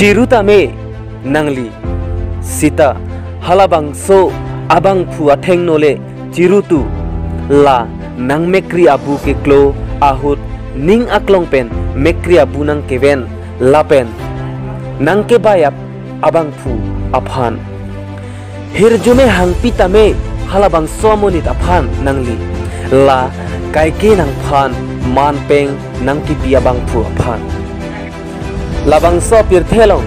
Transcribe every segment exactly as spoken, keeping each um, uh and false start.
Chiru tame nangli, sita halabangso abangphu athengno le chirutu, la nangmekri abu keklo ahut ning aklong pen mekri abu nangkeven lapen nangkebai ap-, abangphu aphan. Hirjume hangpi tame halabangso amonit aphan nangli, la kaike nangphan manpeng nangkipi abangphu aphan. Labangso pirthe along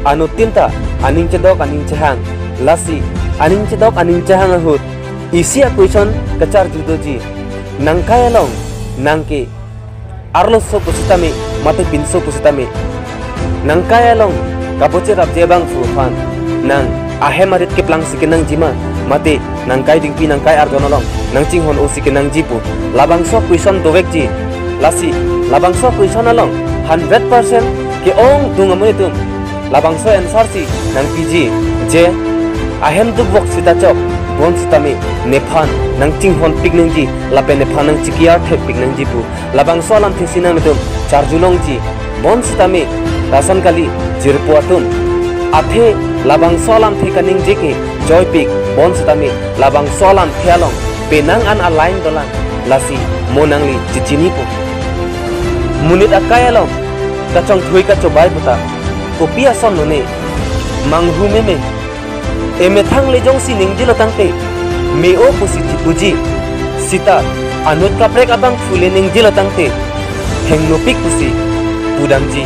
anuttin ta aning chedok aning chehang, lasi aning chedok aning chehang ahut isi a-question kacharju doji. Nangkai along nangke arloso pusitame mate pinso pusitame, nangkai along kaboche rapje abangphu aphan nang ahem arit keplang si kenangji ma, mate nangkai dingpi nangkai arjon along nangchinghon-o si kenangji pu labangso question dovekji. Lasi labangso question along hundred percent ke-ongdung amonit atum labangso answer si nangpiji, je ahem dukvok sita chok bonsitame nephan nangchinghonpik nangji lapen nephan nangchikiar thekpik nangji pu labangso alamthe si nanglitum charjulongji. Bonsitame lason kali jirpo atum, athe labangso alamthe kaningje ke joipik, bonsitame labangso alamthe along penang an a-line dolang, lasi mo nangli chichinipo. Monit akai along kachongthui kachobai puta kopi ason lone, manghu meme, emethang le jongsi ningjelo tangte me-o pusi chipuji, sita anut kaprek abangphu le ningjelo tangte hengnopik pusi pudamji.